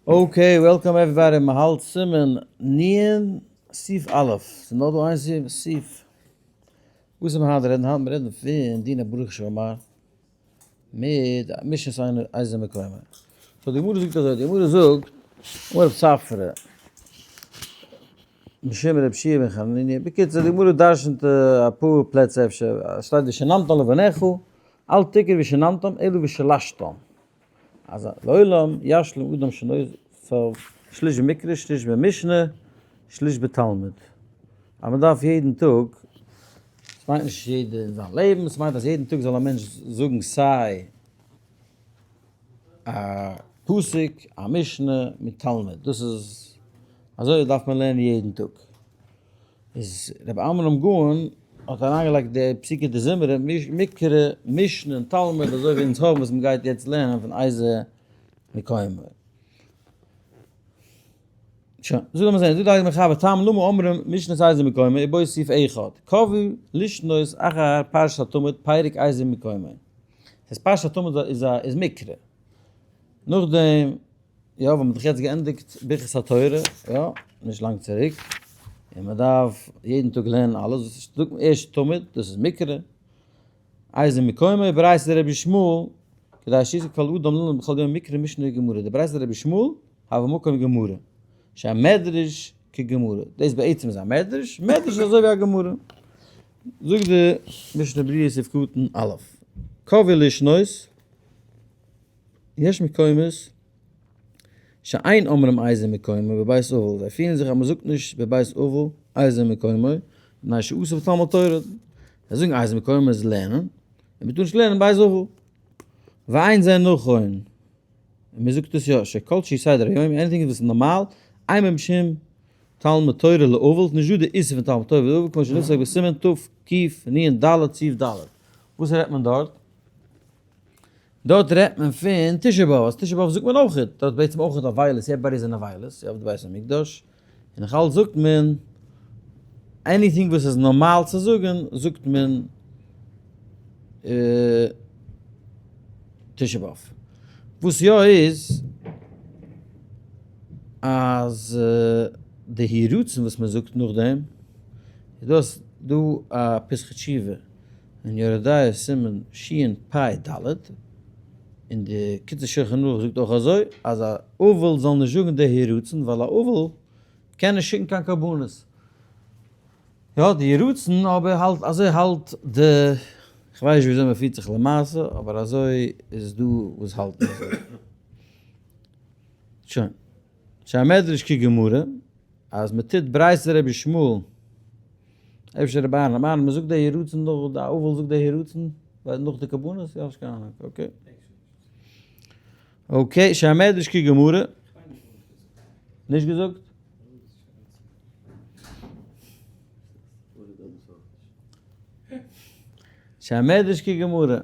Okay, welcome everybody, מען האלט סימן נ' סעיף א', ס'איז נאר דא איין סעיף, סעיף. וואס איז מען היינט רעדן? היינט מען רעדן פון דיני ברוך שאמר מיט משנת איזה מקומה. So די גמרא זאגט אזוי, די גמרא זאגט, אמר רב ספרא, משום רב שיע בן חנניה, בקיצור די גמרא דרשנ'ט אפאר פלעצער אפשר, עס שטייט ושננתם לבניך, אל תקרי ושננתם אלא ושלשתם. אז לעולם ישלים אדם שנותיו שליש במקרא שליש במשנה שליש בתלמוד. אז מען דארף יעדן טאג, עס מיינט נישט יעדע אין זיין לעבן, עס מיינט אז יעדן טאג זאל א מענטש זאגן סיי א פסוק, א משנה מיט תלמוד, דאס איז אזוי דארף מען לערנען יעדן טאג. איז רבי עמרם גאון האט אריינגעלייגט די פסוקי דזמרה, מקרא, משנה און תלמוד אזוי ווי אונז האבן וואס מען גייט יעצט לערנען פון איזה מקומו. שוין, זאג לאמיר זען, זאגט די הייליגע מחבר טעם למה אומרים משנת איזה מקומו ובו סעיף אחד, קבעו לשנות אחר פרשת התמיד פרק איזה מקומו. דאס פרשת התמיד איז א איז מקרא. נאכדעם יא, ווייל מ'האט דאך יעצט געענדיגט ברכת התורה, יא, נישט לאנג צוריק, און מ'דארף יעדן טאג לערנען אלעס, דאס זאגט מען ערשט תמיד, דאס איז מקרא, איזה מקומו, ברייתא דרבי ישמעאל, כדי שיזכה כל אדם ללמוד בכל יום מקרא משנה וגמרא, די ברייתא דרבי ישמעאל, הוה מקום גמרא, שהמדרש כגמרא, דאס בעצם איז א מדרש, מדרש איז אזוי ווי א גמרא. זאגט די משנה ברורה סעיף קטן א', קבעו לשנות, יש מקומות שאין אומרים איזה מקומו בבית אבל, זיי פירן זיך אז מען זאגט נישט בבית אבל איזה מקומו, מפני שאסור בתלמוד תורה, זיי זאגן איזה מקומו איז לערנען, און מען טאר נישט לערנען בית אבל. ואין זה נכון, און מען זאגט עס יא, שכל שהוא סדר היום, anything וואס איז נארמאל, אין בו משום תלמוד תורה לאבל, נישט דא די איסור פון תלמוד תורה לאבל, כמו שנפסק בסימן תקנ"ד סעיף ד'. וואס רעדט מען דארט? דארט רעדט מען פון תשעה באב, אז תשעה באב זאגט מען אויך, דארט בעצם אויך אבילות, everybody איז אין אבילות, אויף די בית המקדש, און נאך אלץ זאגט מען, anything וואס איז נארמאל צו זאגן, זאגט מען תשעה באב. וואס יא איז, אז די יהי רצון וואס מען זאגט נאכדעם, איז דאס דא א פתחי תשובה. אין יורה דעה סימן שפ"ד, און די קיצור שולחן ערוך זאגט אויך אזוי, אז א אבל זאל נישט זאגן די יהי רצון, ווייל א אבל קען נישט שיקן קיין קרבנות. יא, די יהי רצון, אבער האלט, אזוי האלט די, כ'ווייס נישט וויאזוי מ'פירט זיך למעשה, אבער אזוי איז דא וואס האלטן אזוי. שוין. שהמדרש כגמרא, אז מ'טוט ברייתא רבי ישמעאל, אפשר רבי אהרן, רבי אהרן מ'זאגט די יהי רצון נאך די אבל זאגט די יהי רצון נאך די קרבנות? יא נישט קיין אהנונג, okay. Okay, שהמדרש כגמרא. נישט געזאגט? שהמדרש כגמרא.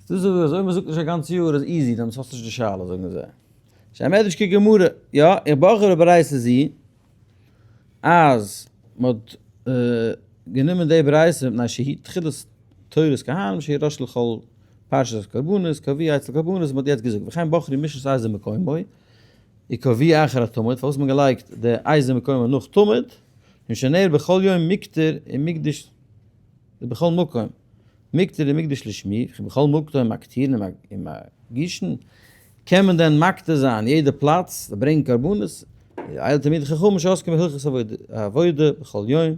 דאס איז אויב מ'זאגט נישט א גאנץ יאר איז easy, דאן האסטו נישט די שאלה זאגן זיי. שהמדרש כגמרא, יא, איך בחור ברייתא זי, אז מ'האט גענומען די ברייתא מפני שהיא תחילת תורת כהנים שהיא ראש לכל פרשת קרבנות, קבעו אצל קרבנות, מ'האט יעצט געזאגט וכן בחרו משנת איזה מקומו, וקבעוה אחר התמיד, פארוואס האט מען געלייגט די איזה מקומו נאך תמיד, משום שנאמר בכל יום מקטר ומקדיש בכל מקום. מקטר ומקדיש לשמי, וכי בכל מקום מקטירין ומגישין, קען מען דען מקטיר זיין יעדע פלאץ, ברענגן קרבנות, אלו תלמידי חכמים שעוסקים בהלכות העבודה בכל יום,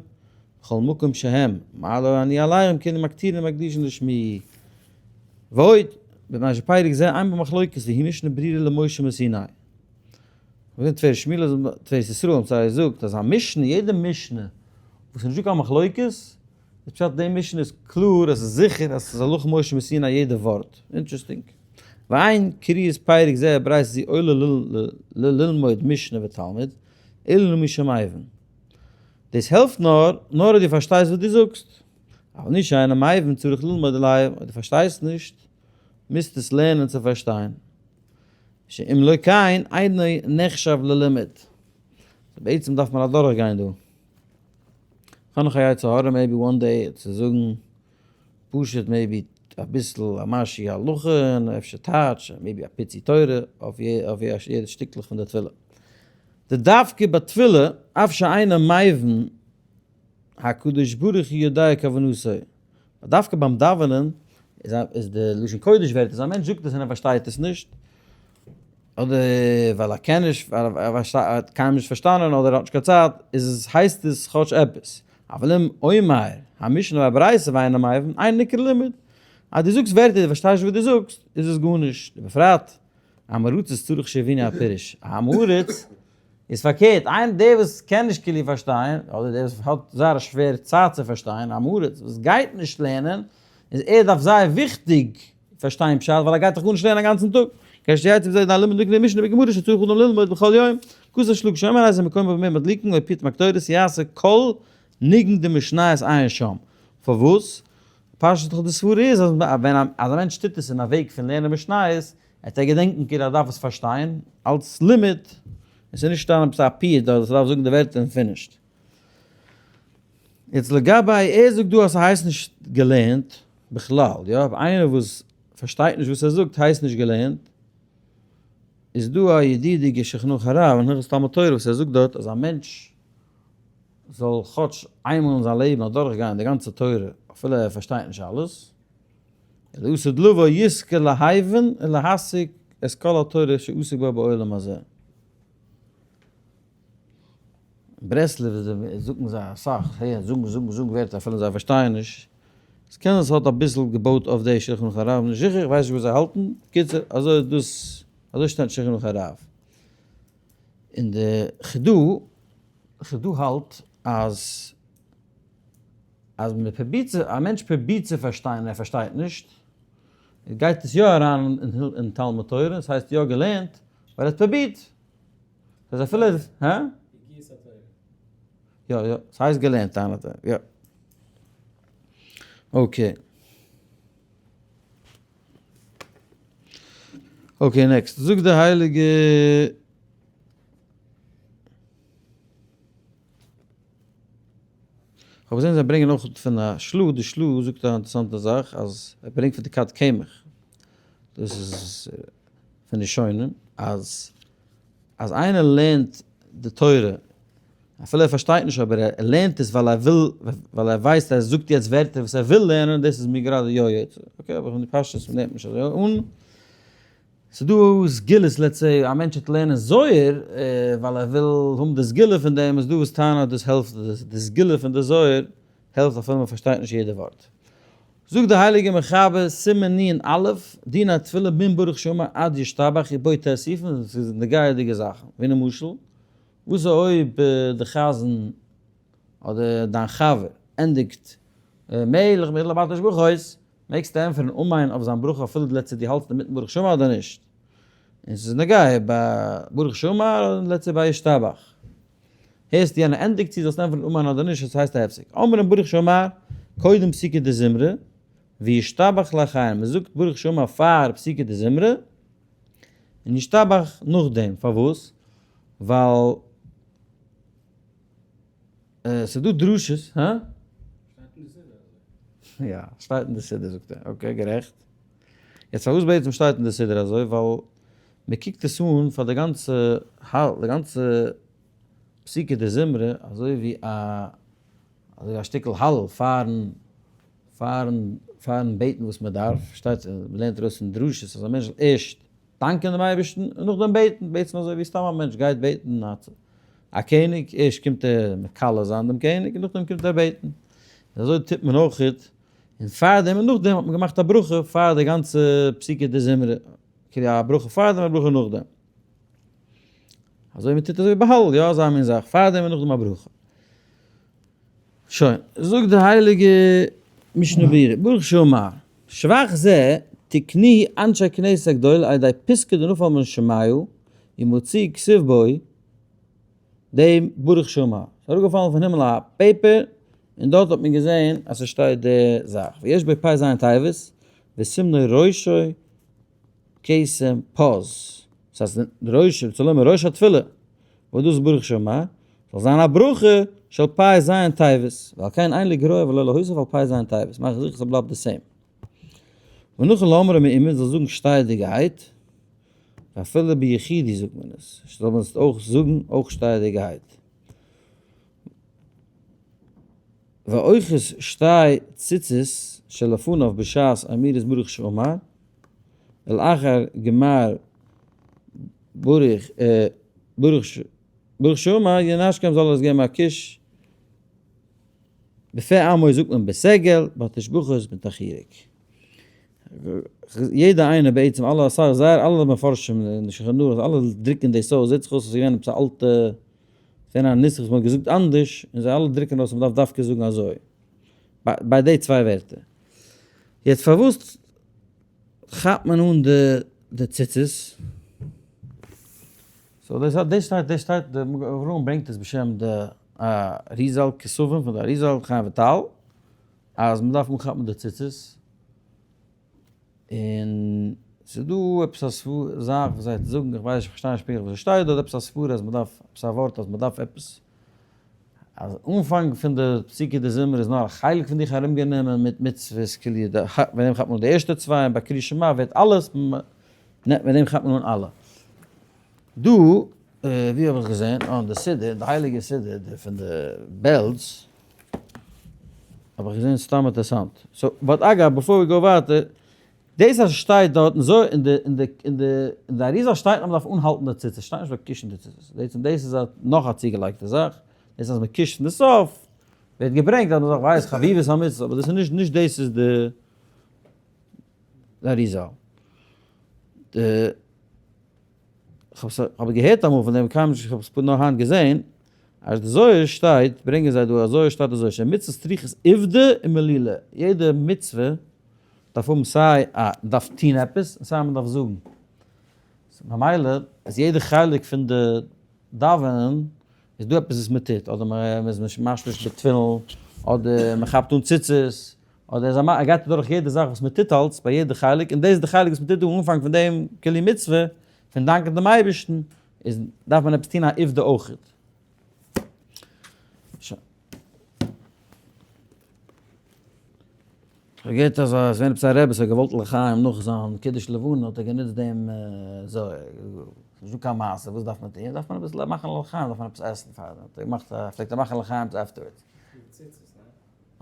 בכל מקום שהם, מה לא אני עליהם כאילו מקטירין ומקדישין לשמי. ועוד, במה שפרק זה אין בו מחלוקת והיא משנה ברורה למשה מסיני. ווען תפארת שמואל תפארת ישראל I'm sorry זאגט אז א משנה יעדע משנה וואס איז נישטא קיין מחלוקת, איז פשט די משנה איז קלאר עס איז זיכער אז עס איז הלכה משה מסיני יעדע ווארט. Interesting. ואין קריאת פרק זה ברייתא זו עולה לללמוד משנה ותלמוד, אלא למי שמבין. דאס העלפט נאר, נאר אויב דו פארשטייסט וואס דו זאגסט. אבל מי שאינו מבין צריך ללמוד עליו, אויב דו פארשטייסט נישט, מוזטו עס לערנען צו פארשטיין. שאם לא כן, אינו נחשב ללימוד. בעצם דארף מען אדורכגיין דא. כ'האב נאך א יצר הרע maybe one day צו זאגן פשוט maybe. אביסל א משהו הלכה און אפשר טייטש, maybe א פיצי תורה אויף יעדע שטיקלעך פון די תפילה. די דווקא ביי תפילה, אף שאינו מבין הקדוש ברוך הוא יודע כוונתו. דווקא ביים דאווענען איז די לשון קודש ווערטער, אז א מענטש זאגט עס און ער פארשטייט עס נישט, אדער ווייל ער קען נישט, ווייל ער האט קיינמאל נישט פארשטאנען, אדער ער האט נישט קיין צייט, איז עס הייסט עס כאטש עפעס. אבל אם אומר המשנה והברייתא ואינו מבין, אין נקרא לימוד. אז דו זאגסט ווערטער דו פארשטייסט נישט וואס דו זאגסט, איז עס גארנישט. ובפרט עם הארצות צריך שיבינו הפירוש. עם הארץ איז פארקערט, איינער דער וואס קען נישט כאילו פארשטיין, אדער דער וואס האט זייער א שווער צייט צו פארשטיין, עם הארץ וואס גייט נישט לערנען, איז ער דארף זייער וויכטיג פארשטיין פשט, ווייל ער גייט דאך גארנישט לערנען א גאנצן טאג. כשיצא בזה דיין לימוד מקרא משנה בגמרא שצריך אדם ללמוד בכל יום, כתב שלג שומר איזה מקום במה מדליקין או פיוט מקטורת יעשה כל ניגון דמשניות עיין שם. פארוואס? פשט דאך די סברה איז אז ווען אז א מענטש טוט עס אין א וועג פון לערנען משניות, וועט ער געדענקן כאילו ער דארף עס פארשטיין אלס לימוד, עס איז נישט סתם עפעס א פיוט דארט וואס ער דארף זאגן די ווערטער און finished. יעצט לגבי ער זאגט דא אז ס'הייסט נישט געלערנט בכלל, יא? אויב איינער וואס פארשטייט נישט וואס ער זאגט הייסט נישט געלערנט, איז דא א ידיד'יגע שולחן ערוך הרב אין הלכות תלמוד תורה וואס ער זאגט דארט אז א מענטש זאל כאטש איינמאל אין זיין לעבן אדורך גיין די גאנצע תורה אפילו ער פארשטייט נישט אלעס, ולעתיד לבוא יזכה להבין ולהשיג את כל התורה שעסק בה בעולם הזה. אין ברסלב זאגן זיי אסאך, זיי זאגן זאגן זאגן ווערטער אפילו זיי פארשטייען נישט, עס קען זיין ס'האט אביסל געבויט אויף די שולחן ערוך הרב, נישט זיכער, איך ווייס נישט וואס זיי האלטן, בקיצור אזוי איז דאס, אזוי שטייט אין שולחן ערוך הרב. און די חידא, חידא האלט אז אז מען פרובירט צו, א מענטש פרובירט צו פארשטיין און ער פארשטייט נישט, גייט עס יא אריין אין תלמוד תורה, עס הייסט יא געלערנט, ווייל ער האט פרובירט. ס'איז אפילו, הא? יגיעת התורה. יא יא, ס'הייסט געלערנט טענה'ט ער, יא. okay. okay next, זאגט די הייליגע. כ'האב געזען זיי ברענגען אויך פון א של"ה, די של"ה זאגט א אינטערעסאנטע זאך אז ער ברענגט פון די כת קמח, דאס איז פון ראשונים, אז אז איינער לערנט די תורה אפילו ער פארשטייט נישט אבער ער לערנט עס ווייל ער וויל ווייל ער ווייסט אז ער זאגט יעצט ווערטער וואס ער וויל לערנען דאס איז מיר גראדע יא יוצא, okay אבער פון די פשטות לערנט מען נישט אזוי אן. ס'דא סגולות let's say א מענטש וועט לערנען זוהר ווייל ער וויל האבן די סגולה פון דעם, איז דא וואס טענה'ן אז דאס העלפט, די סגולה פון די זוהר העלפט אפילו מען פארשטייט נישט יעדע ווארט. זאגט די הייליגע מחבר, סימן נ"א, דין התפילה מן ברוך שאמר עד ישתבח ובו ט' סעיפים, דאס איז נוגע'דיגע זאכן, ווי למשל, וואס איז אויב די חזן אדער דיין חבר ענדיגט מלך מלך בת השבחות, מעגסטו ענטפערן אמן אויף זיין ברכה אפילו די לעצטע דו האלטסט אינמיטן ברוך שאמר אדער נישט? און ס'איז נוגע ביי ברוך שאמר אדער די לעצטע ביי ישתבח. הערסט יענער ענדיגט צו זאלסט ענטפערן אמן אדער נישט עס הייסט א הפסק. אומרים ברוך שאמר קודם פסוקי דזמרה וישתבח לאחריהם מען זאגט ברוך שאמר פאר פסוקי דזמרה און ישתבח נאכדעם פארוואס? ווייל ס'איז דא דרשות, הא? שטייט אין די סידור אזוי. יא, שטייט אין די סידור זאגט ער, okay גערעכט. יעצט פארוואס בעצם שטייט אין די סידור אזוי? ווייל מען קוקט עס אן פאר די גאנצע די גאנצע פסוקי דזמרה אזוי ווי א אזוי ווי א שטיקל הלל פארן פארן פארן בעטן וואס מען דארף, שטייט מען לערנט ארויס פון דרשות אז א מענטש זאל ערשט דאנקען דעם אייבערשטן און נאכדעם בעטן, בעצם אזוי ווי סתם א מענטש גייט בעטן א קעניג, ערשט קומט ער מקלל זיין דעם קעניג און נאכדעם קומט ער בעטן, און אזוי טוט מען אויך, און פארדעם און נאכדעם האט מען געמאכט א ברכה פאר די גאנצע פסוקי דזמרה, כאילו א ברכה פארדעם א ברכה נאכדעם, אזוי מען טוט אזוי ווי ביי הלל, יא אזא מין זאך, פארדעם און נאכדעם א ברכה. שוין, זאגט די הייליגע משנה ברורה, ברוך שאמר, שבח זה תקנוהו אנשי כנסת הגדולה על ידי פסקא דנפל מן שמיא ומצאו כתיב בו דעם ברוך שאמר, ס'איז אראפגעפאלן פון הימל א paper און דארט האט מען געזען אז ס'שטייט די זאך, ויש בו פ"ז תיבות וסימנו ראשו כתם פז, דאס הייסט ראשו, צלמו ראש התפילה, וואס דאס איז ברוך שאמר, זאל זיין א ברכה של פ"ז תיבות, ועל כן אין לגרוע ולא להוסיף על פ"ז תיבות, מאך זיכער ס'בלייבט די same. ונאכן לאמר מעומד זאל זאגן שטייעדיגעהייט, ואפילו ביחידי זאגט מען עס, זאל מען עס אויך זאגן אויך שטייעדיגעהייט. ואויך איז שתי ציצית שלפניו בשעת אמירת ברוך שאמר, ולאחר גמר ברוך ברוך שאמר ינשקם זאל ער עס געבן א קיש, בפה עמו זאגט מען בסגל, בתשבחות מיט א חיריק. יעדע איינער בעצם אלע אסאך זייער אלע מפרשים אין די שולחן ערוך אלע דרוקן דאס אויס זעט זיך אויס אז ס'איז געווען עפעס א אלטע געווען א נוסח וואס מ'האט געזאגט אנדערש און זיי אלע דרוקן אויס אז מ'דארף דווקא זאגן אזוי ביי די צוויי ווערטער. יעצט פארוואס כאפט מען אן די ציצית? so דאס דאס שטייט דאס שטייט די מגן אברהם ברענגט עס בשם די אריזל כתבים פון די אריזל חיים וויטאל אז מ'דארף אנכאפן די ציצית און ס'איז דא עפעס א סברא זאך וואס זיי זאגן איך ווייס נישט איך פארשטיי נישט פונקטליך וואס עס שטייט דארט עפעס א סברא אז מ'דארף עפעס א ווארט אז מ'דארף עפעס אז אנפאנג פון די פסוקי דזמרה איז נאר א חלק פון דיך ארומגענומען מיט מצוות כאילו ווען דעם כאפט מען אן די ערשטע צוויי און ביי קריאת שמע ווערט אלעס מיט דעם כאפט מען אן אלע. דא ווי האב איך געזען? אה אין די סידור, די הייליגע סידור די פון די בעלז האב איך געזען סתם אינטערעסאנט. so but אגב before we go ווייטער, דאס אז ס'שטייט דארט אין זוהר אין די אין די אין די אין די אריזל שטייט אז מ'דארף אנהאלטן די ציצית, ס'שטייט נישט ביי קישן די ציצית. בעצם דאס איז א נאך א צוגעלייגטע זאך, דאס אז מ'קישט אין די סוף ווערט געברענגט אז מ'זאל ווייס חביבות המצוה, אבער דאס איז נישט נישט דאס איז די די אריזל. די כ'האב געהערט אמאל פון דעם קיינמאל נישט, כ'האב עס נאר היינט געזען, אז די זוהר שטייט, ברענגען זיי דא אז זוהר שטייט אזוי, שמצוות צריכות עובדא ומלילה, יעדע מצוה דארף האבן סיי א דארף טון עפעס און סיי מ'דארף זאגן, ממילא איז יעדע חלק פון די דאווענען איז דא עפעס וואס מ'טוט, אדער מ'איז משמש בתפילין, אדער מ'כאפט אן ציצית, אדער איז א גייט אדורך יעדע זאך וואס מען טוט אלץ ביי יעדע חלק, און דאס איז די חלק וואס מען טוט דא אנפאנג פון דעם כלי מצוה, פון דאנקען דעם אייבערשטן, איז דארף מען עפעס טון א עובדה אויכעט. שוין. כ'האב געהערט אז עס איז געווען עפעס א רבי וואס האט געוואלט לחיים נאך זיין קידוש לבנה האט ער גענוצט דעם זוהר, ס'נישט דא קיין מעשה, וואס דארף מען טון? דארף מען אביסל מאכן לחיים, דארף מען עפעס עסן פארדעם, האט ער געמאכט א, פלעגט ער מאכן לחיים'ס afterwards.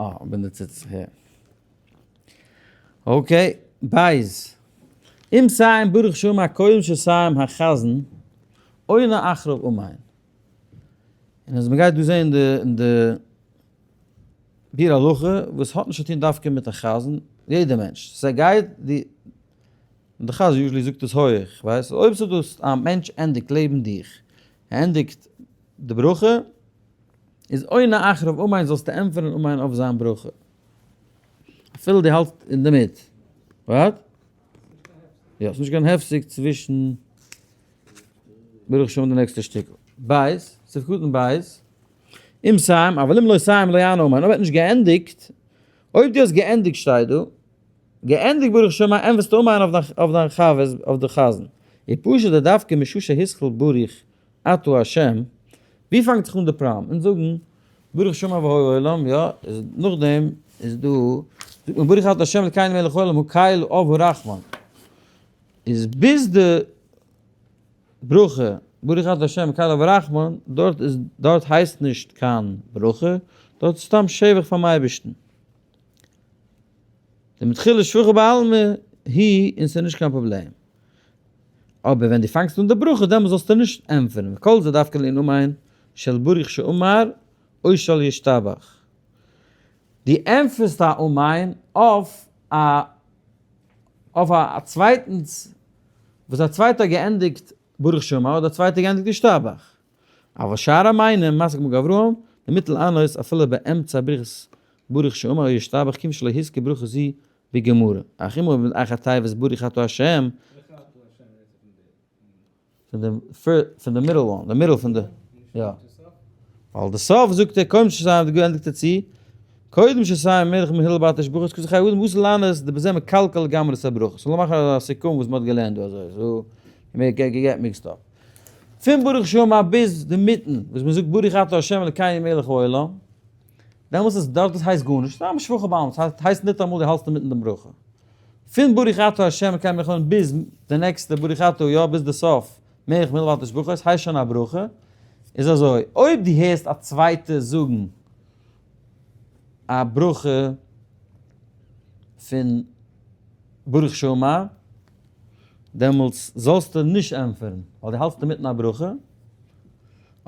אה, בין די ציצית, יא. okay, בית. אם סיים ברוך שאמר קודם שסיים החזן, עונה אחריו אמן. און אז מ'גייט דא זען די אין די ביאור הלכה וואס האט נישט צו טון דווקא מיט א חזן, יעדע מענטש, ס'גייט די און די חזן usually זאגט עס הויעך, ווייסט, אויב ס'איז דא א מענטש ענדיגט לעבן דיך, ער ענדיגט די ברכה, איז עונה אחריו אמן זאלסטו ענטפערן אמן אויף זיין ברכה. אפילו דו האלטסט אינדערמיט. what? יא, ס'איז נישט קיין הפסק צווישן ברוך שאמר די נעקסטע שטיקל. בית, סעיף קטן בית, אם סיים, אבל אם לא סיים לא יענה אמן. אויב ער האט נישט געענדיגט, אויב דו האסט געענדיגט שטייט דא, געענדיגט ברוך שאמר ענטפערסטו אמן אויף דיין חבר, אויף די חזן. איז פשוט דווקא משעה שהתחיל ברוך אתה השם, ווי פאנגט זיך אן די פראבלעם? אונז זאגן ברוך שאמר והיה העולם, יא, איז נאכדעם איז דא, זאגט מען ברוך אתה השם אלקינו מלך העולם הקל אב הרחמן, איז ביז די ברכה ברוך אתה השם הקל אב הרחמן, דארט איז, דארט הייסט נישט קיין ברכה, דארט איז סתם שבח פארן אייבערשטן. די מתחילה שבחא בעלמא היא און ס'איז נישט קיין פראבלעם. אבער ווען דו פאנגסט אן די ברכה דעמאלס זאלסטו נישט ענטפערן, וכל זה דווקא לענין אמן של ברוך שאמר או של ישתבח. דו ענטפערסט א אמן אויף א אויף א צווייטנס וואס א צווייטער האט געענדיגט ברוך שאמר אדער א צווייטער האט געענדיגט ישתבח. אבל שאר אמנים, מסיק מגן אברהם, דמוטל לענות אפילו באמצע ברכת ברוך שאמר או ישתבח כיוון שלא הזכיר ברכה זו בגמרא. אך אם הוא אחר תיבת ברוך אתה השם. פון די פון די middle one, די middle פון די, יא. ווייל די סוף זאגט ער קודם שסיים די געענדיגט ער צו, קודם שסיים מלך מהלל בת תשבחות כז חי אדם אסור לענות די בזה מקלקל לגמרי את הברכות. סאו לאמיר מאכן א סיכום וואס מ'האט געלערנט דא אזוי, so מ'געט mixed up. פון ברוך שאמר ביז די מיטן וואס מ'זאגט ברוך אתה ה' אלקינו מלך העולם, דעמאלטס איז דארט דאס הייסט גארנישט, סתם שבחא בעלמא, ס'הייסט ניטאמאל דו האלסט אינמיטן דעם ברכה. פון ברוך אתה ה' אלקינו מלך העולם ביז די נעקסטע ברוך אתה, יא, ביז די סוף, מלך מהולל בעל תשבחות, הייסט שוין א ברכה. איז אזוי, אויב דו הערסט א צווייטע זאגן א ברכה פון ברוך שאמר, דעמאלטס זאלסטו נישט ענטפערן, ווייל דו האלטסט אינמיטן א ברכה.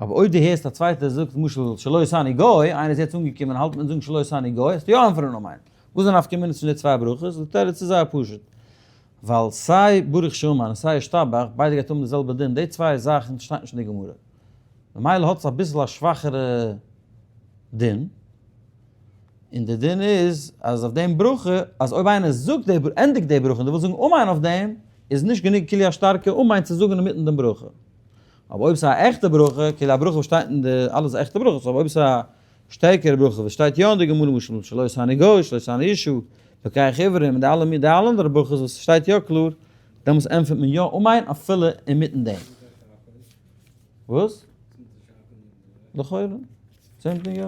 אבער אויב דו הערסט א צווייטער זאגט למשל שלא עשני גוי, איינער איז יעצט אנגעקומען און האלט מיטן זאגן שלא עשני גוי, זאלסטו יא ענטפערן אמן. וואס איז די נפקא מינה צווישן די צוויי ברכות? די תירוץ איז זייער פשוט, ווייל סיי ברוך שאמר און סיי ישתבח, ביידע גייט האבן די זעלבע דין, די צוויי זאכן שטייט נישט אין די גמרא, ממילא האט עס אביסל א שוואכערע דין, און די דין איז אז אויף דעם ברכה, אז אויב איינער זאגט די, ענדיגט די ברכה און דו ווילסט זאגן אמן אויף דעם, איז נישט גענוג כאילו א שטארקע אמן צו זאגן אינמיטן דעם ברכה. אבער אויב ס'איז א עכטע ברכה, כאילו א ברכה וואס שטייט אין די, אלעס עכטע ברכות, אבער אויב ס'איז א שטערקערע ברכה וואס שטייט יא אין די גמרא למשל שלא עשני גוי, שלא עשני אשה, פוקח עיוורים, און די אלע די אלע אנדערע ברכות וואס שטייט יא קלאר, דעמאלטס ענטפערט מען יא אמן אפילו אינמיטן דעם. וואס? לכאורה. זענט מיר יא.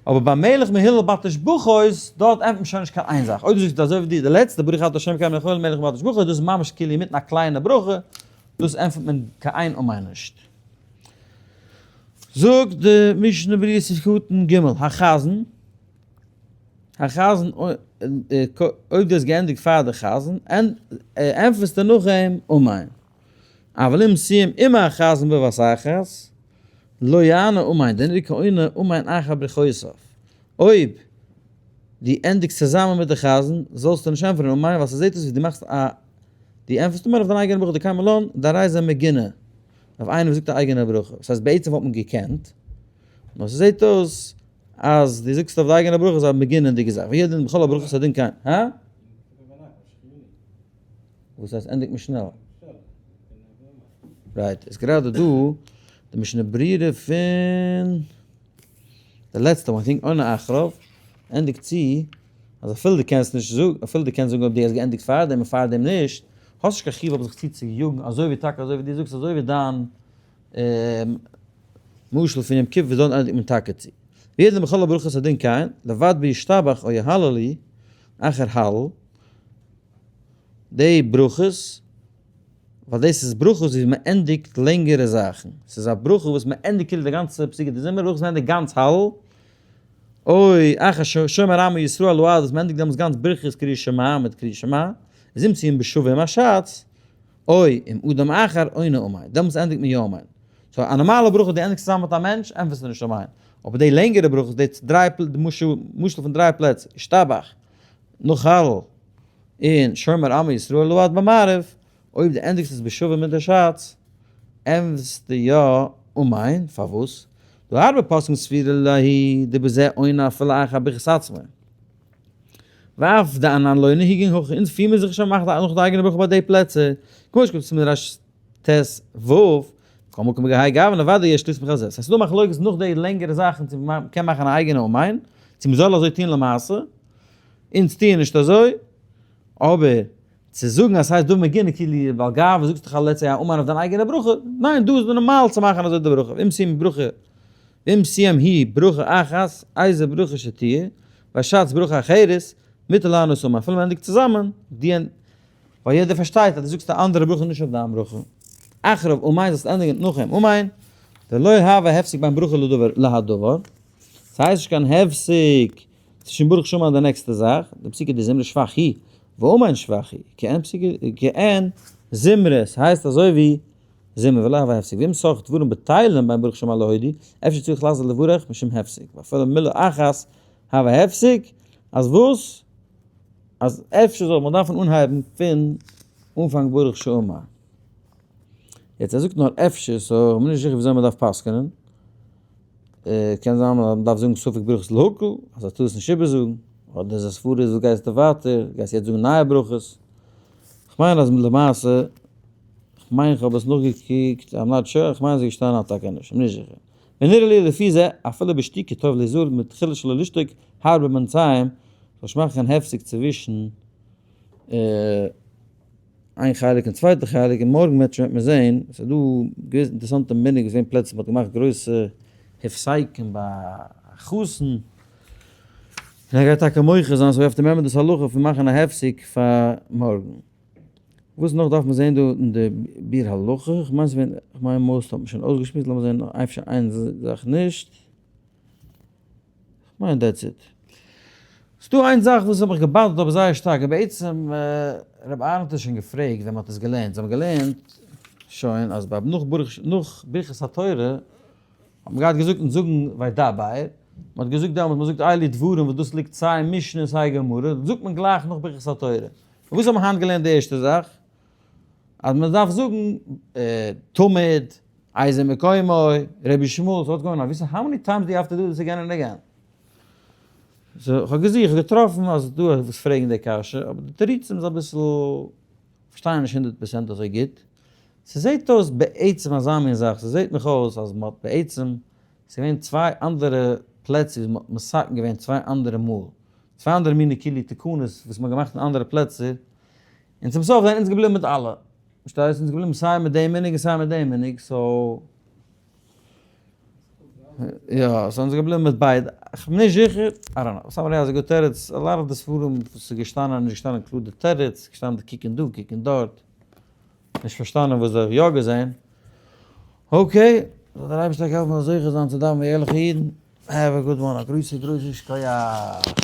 אבער ביי מלך מהולל בתשבחות, דארט ענטפערט מען שוין נישט קיין איין זאך. אויב דו זאגסט אזוי ווי די די לעצטע ברוך אתה ה' אלקינו מלך העולם מלך בתשבחות, דאס איז ממש כאילו אינמיטן א קליינע ברכה, דאס ענטפערט מען קיין איין אמן נישט. זאגט די משנה ברורה סעיף קטן ג', החזן, החזן, אויב דו האסט געענדיגט פאר די חזן, ענטפערסטו נאך אים אמן. אבל אם סיים עם החזן בבת אחת, לא יענה אמן, דנראה כעונה אמן אחר ברכותיו. אויב דו ענדיגסט צוזאמען מיט די חזן, זאלסטו נישט ענטפערן אמן, ווייל ס'זעט אויס ווי דו מאכסט א, דו ענטפערסט אמן אויף דיין אייגענע ברכה, דקיימא לן דהרי זה מגונה, אויף איינער וואס זאגט א אייגענע ברכה. דאס הייסט בעצם וואלט מען געקענט, נאר ס'זעט אויס אז דו זאגסט אויף די אייגענע ברכה איז א מגונה'דיגע זאך, וידען בכל הברכות הדין כן, הא? וואס הייסט ענדיגט מען שנעל? right, איז גראדע דא די משנה ברורה פון די לעצטע one, think עונה אחריו, ענדיגט צו אז אפילו דו קענסט נישט זאגן, אפילו דו קענסט זאגן אויב דו האסט געענדיגט פארדעם און פארדעם נישט, האסט נישט קיין חיוב אויף זיך צו צו יאגן אזוי ווי טאקע אזוי ווי דו זאגסט אזוי ווי דיין משל פון יום כיפור וואס דארט ענדיגט מען טאקע צו. וידען בכל הברכות הדין כן, לבד בישתבח או יהללו אחר הלל, די ברכות, ווייל דאס איז ברכות ווי מען ענדיגט לענגערע זאכן, ס'איז א ברכה וואס מען ענדיגט כאילו די גאנצע פסוקי דזמרה, ברכות מען ענדיגט גאנץ הלל, אוי אחר שומר עמו ישראל לעד וואס מען ענדיגט דעמאלטס גאנץ ברכות קריאת שמע מיט קריאת שמע, איז אם סיים בשווה עם השץ, או עם אדם אחר עונה אמן, דעמאלטס ענדיגט מען יא אמן. so א נארמאלע ברכה דו ענדיגסט צוזאמען מיט א מענטש ענטפערסטו נישט אמן, אבער די לענגערע ברכות די דריי משל פון דריי פלעצער, ישתבח, נאך הלל, און שומר עמו ישראל לעד ביי מעריב, אויב דו ענדיגסט עס בשווה מיט די שץ, ענטפערסטו יא אמן, פארוואס? דהא הרבה פוסקים סבירא להו דבזה עונה אפילו אחר ברכת עצמו. ואף דאנן לא נהיגין הכי, אונז פיר מיר זיך נישט אז מ'מאכט נאך די אייגענע ברכה ביי די פלעצער, כמו שכתוב בסימן רש ט ו, כל מקום בגהאי גוונא ודאי יש לסמוך על זה. ס'הייסט ס'דא מחלוקת נאך די לענגערע זאכן צו מ'קען מאכן א אייגענע אמן, צו מ'זאל אזוי טון למעשה, אונז טוען נישט אזוי, אבער צו זאגן אז ס'הייסט דא מגונה כאילו בעל גאווה זאגסט דאך אלץ א אמן אויף דיין אייגענע ברכה, ניין דא איז נארמאל צו מאכן אזוי די ברכה, ואם סיים ברכה ואם סיים היא ברכה אחת איזה ברכה שתהיה, והשץ ברכה אחרת, מותר לענות אמן, אפילו מ'ענדיגט צוזאמען, די ווייל יעדער פארשטייט אז דו זאגסט א אנדערע ברכה נישט אויף דיין ברכה. אחריו אמן זאלסט ענדיגן נאך אים אמן, דלא הוה הפסק בין ברכה לדבר להדבר, ס'הייסט נישט קיין הפסק צווישן ברוך שאמר און די נעקסטע זאך, די פסוקא דזמרה שבח היא, ואמן שבח היא, כעין פסוקא כעין זמרה, ס'הייסט אזוי ווי זמרה ולא הוה הפסק, ואם סך דברים בטלים בין ברוך שאמר להודי', אפשר צריך לחזור לברך משום הפסק, ואפילו מילה אחת הוה הפסק, אז וואס? אז אפשר זאל מען דארפן אנהייבן פון אנפאנג ברוך שאמר. יעצט ער זאגט נאר אפשר, so כ'בין נישט זיכער וויאזוי מען דארף פסק'נען. קען זיין מען דארף זאגן ספק ברכות להקל, אז ער טאר עס נישט איבערזאגן, אדער איז א סברא וואס גייסטו ווייטער, גייסט יעצט זאגן נייע ברכות. כ'מיין אז למעשה, כ'מיין כ'האב עס נאכגעקוקט, I'm not sure, כ'מיין אז ס'איז געשטאנען אז טאקע נישט, כ'בין נישט זיכער. ונראה לי לפי זה, אפילו בשתיקה טוב להיזהר מתחילה שלא לשתוק הרבה בינתיים, זאל נישט מאכן קיין הפסק צווישן איין חלק און צווייטע חלק, און מארגן וועט מען זעהן, עס איז דא געוויסע אינטערעסאנטע מנהג געווען פלעצער מען האט געמאכט גרויסע הפסקים ביי א חתן, און ער גייט טאקע מוחה זיין, so we have to remember דאס הלכה פון מאכן א הפסק פאר מארגן. וואס נאך דארף מען זען דא אין די ביאור הלכה? איך מיין ס'ווען, איך מיין most האט מען שוין אויסגעשמועסט, לאמיר זען אפשר איין זאך נישט. איך מיין that's it. ס'דא איין זאך וואס האט מיך גע bother ט אבער זייער שטארק, און בעצם רבי אהרן האט עס שוין געפרעגט ווען מ'האט עס געלערנט, זיי האבן געלערנט שוין אז ביי נאך ברוך נאך ברכת התורה האט מען געהאט געזאגט אונז זאגן וידבר, מ'האט געזאגט דעמאלט מ'זאגט אלו דברים וואס דאס ליגט סיי אין משנה און סיי גמרא, זאגט מען גלייך נאך ברכת התורה. און וואס האט מען היינט געלערנט די ערשטע זאך? אז מען דארף זאגן תמיד, איזה מקומו, רבי ישמעאל, so what's going on, וויסן how many times do you have to do this again and again? so איך האב געזוכט, איך האב געטראפן אז דא וואס פרעגן די קשיא, אבער די תירוצים איז אביסל, פארשטיי נישט 100% אזוי גוט. ס'זעט אויס בעצם אזא מין זאך, ס'זעט מיך אויס אז מ'האט בעצם, ס'איז געווען צוויי אנדערע פלעצער וואס מ'האט מתקן געווען צוויי אנדערע מאל, צוויי אנדערע מיני כאילו תקנות וואס מ'האט געמאכט אין אנדערע פלעצער, און צום סוף זענען אונז געבליבן מיט אלע. פארשטייסט? אונז געבליבן סיי מיט דעם מנהג און סיי מיט דעם מנהג, so יא, so אונז געבליבן מיט ביידע. איך בין נישט זיכער, I don't know. Somebody has a good תירוץ, a lot of די ספרים וואס איז געשטאנען איז נישט געשטאנען קלאר די תירוץ, געשטאנען די קוקן דא, קוקן דארט. נישט פארשטאנען וואס זיי האבן יא געזען. Okay, זאל דער אייבערשטער העלפן מ'זאל זוכה זיין צו דאווענען ווי ערליכע אידן. Have a good one, א גרויסע גרויסע שכוח.